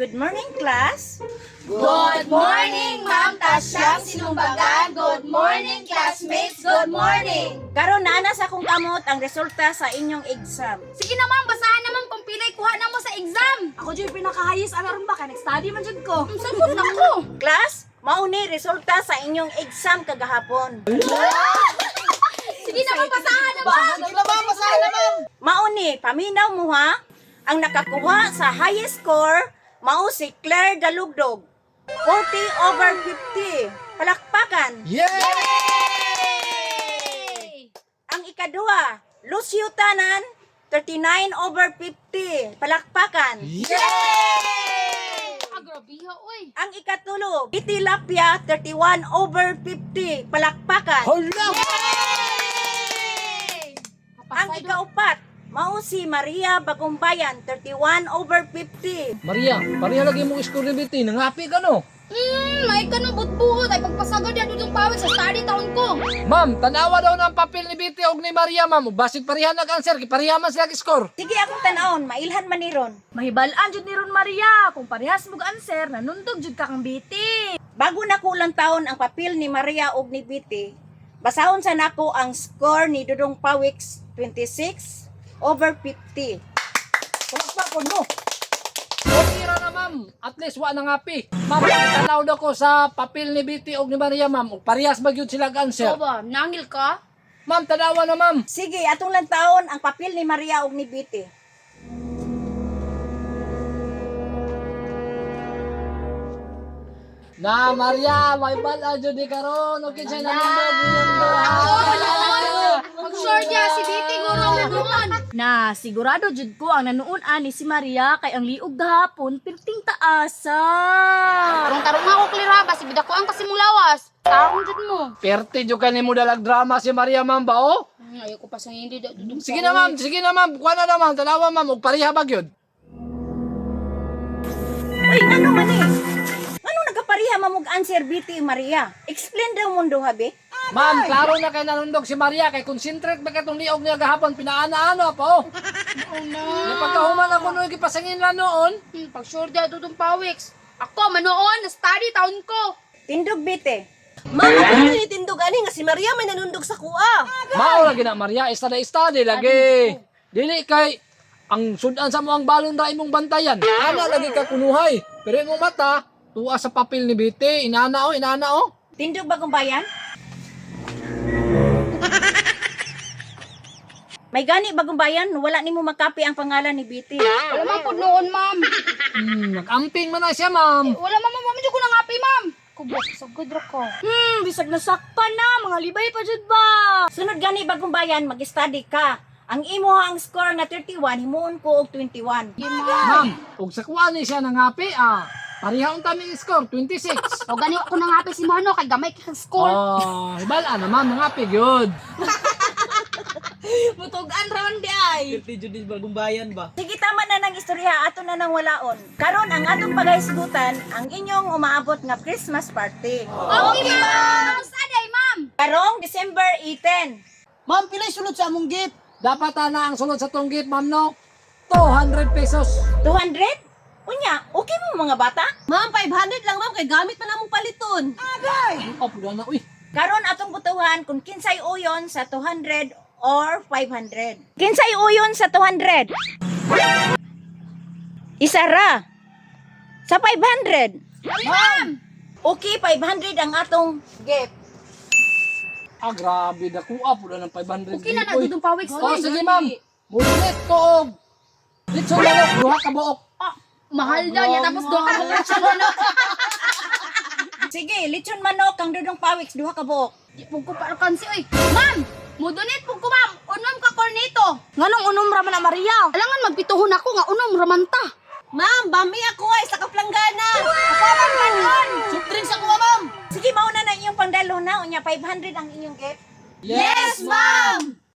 Good morning, class. Good morning, Ma'am Tasyang Sinumbagan. Good morning, classmates. Good morning. Karon naa na sa akong kamot ang resulta sa inyong exam. Sige na, ma'am. Basahan naman kung pilay kuha na mo sa exam. Ako jud pinaka-highest ana ron ba kay nag-study man jud ko. Ang sagot na ko. Class, mao ni resulta sa inyong exam kagahapon. Sige na, ma'am. Basahan na, ma'am. Sige na, ma'am. Basahan na, ma'am. Mao ni paminaw mo ha, ang nakakuha sa highest score mao si Claire Dalugdog. 40 over 50. Palakpakan. Yay! Ang ikaduha, Lucio Tanan, 39 over 50. Palakpakan. Yay! Ah, grabe ha, oy. Ang ikatulo, Iti Lapia, 31 over 50. Palakpakan. Hala! Ang ikaupat, mao si Maria Bagumbayan, 31 over 50. Maria, pareha lagi mong score ni Betty. Nangapi ka, no? May ka nung butbuot. Ay, pagpasagad yan, dudong pawid sa study taon ko. Ma'am, tanawa daw ng papel ni Betty og ni Maria, ma'am. Basit pareha nag-answer, kay pareha man sila score. Sige akong tanawon, mailhan man ni ron. Mahibal-an jud ni ron Maria kung parehas mo answer nanundog jud ka kang biti. Bago na kulang taon ang papel ni Maria og ni Betty, basahon sa nako ang score ni Dudong Pawix, 26 over 50. Palakpakon mo. Okay ra na, ma'am. At least wa nangapi. Ma'am, tanaw daw ko sa papel ni Betty og ni Maria, ma'am. Og parehas ba gyud sila answer? So ba, nangil ka? Ma'am, tanawa na, ma'am. Sige, atong lang taon ang papel ni Maria og ni Betty. Na, Maria, may bala jud ni karon. Okay, siya nanundog. Mag-sure niya, si Betty guro ang nanuon. Na sigurado jud ko ang nanuon ani si Maria kay ang liog gahapon pirting taasa. Tarong-tarong nga ako, Clear ha. Basi bida ko ang kasi mong lawas. Tarong jud mo. Perte jud ka nimo dalag drama si Maria, ma'am ba oh? Ayoko pa sa hindi. Dudong Sige na, ma'am. Sige na, ma'am. Kuha na na, ma'am. Tanawa, ma'am. Og pareha ba gyud? Uy, ano man eh? Ano nagkapariha mamug answer Betty ug Maria? Explain daw mundo habi. Ma'am, klaro na kay nanundog si Maria kay concentrate ba katong liog niya gahapon pinaana-ana pa oh. Oo na. Di pagkahuman ako noon gipasangin lang noon. Pag sure niya, dudong pawiks. Ako, manoon, study taon ko. Tindog Betty. Ma'am, ako na nitindog ani nga si Maria may nanundog sa kuha. Mao lagi na Maria, study study lagi. Dili kay ang sudan sa mo ang balon ra imong bantayan. Ana lagi ka kunuhay. Pero imong mata tuwa sa papel ni Betty, inana oh, inana oh. Tindog Bagong Bayan? May gani Bagong Bayan, wala nimo makapi ang pangalan ni Betty. Wala man po noon, ma'am. Nag-amping man na siya, ma'am. Wala, ma'am, ma'am. Hindi ko nangapi, ma'am. Kubok, sagod ra ko. Bisag nasakpan na mga libay pa jud ba. Sunod gani Bagong Bayan, mag-study ka. Ang imo ang score nga 31, himuon ko og 21. Ma'am, ug sa kuha ni siya nangapi ah. Pareha unta mi score 26. O gani ako nangapi si Mano kay gamay kay score. Oh, hibal na ma'am, nangapi gyud. Mutugan ra man di ay. Sige, tama na ng istorya, ato na nang walaon. Karon ang atong pagahisgutan ang inyong umaabot nga Christmas party. Okay, ma'am. Saday, ma'am. Karong December 18. Ma'am, pilay sulod sa among gift. Dapat ana ang sulod sa tong gift, ma'am, no? 200 pesos. 200? Unya, okay mo mga bata? Ma'am, 500 lang ma'am kay gamit pa namong paliton. Oh, pula na, uy. Karon atong butuhan kung kinsay uyon sa 200 or 500. Kinsay uyon sa 200? Isa ra. Sa 500. Ma'am. Okay, 500 ang atong gift. Ah, grabe, nakuha pula ng 500. Okay na na uy. dudong pawiks. Oh, sige, ma'am. Mulit ko og litson manok, duha ka buok. Ah, mahal daw niya tapos duha ka buok siya ano. Sige, lechon manok kang Dudong Pawiks duha ka buok. Di pug ko pa kansi oy. Ma'am, mo donate pug ko ma'am. Unom ka cornito. Nganong unom ra man na Maria? Alangan magpituhon ako nga unom ra man ta. Ma'am, bami ako ay sa kaplanggana. Soft drinks ako, ma'am. Sige, mauna na inyong pangdalo na. Unya, 500 ang inyong gift. Yes, ma'am.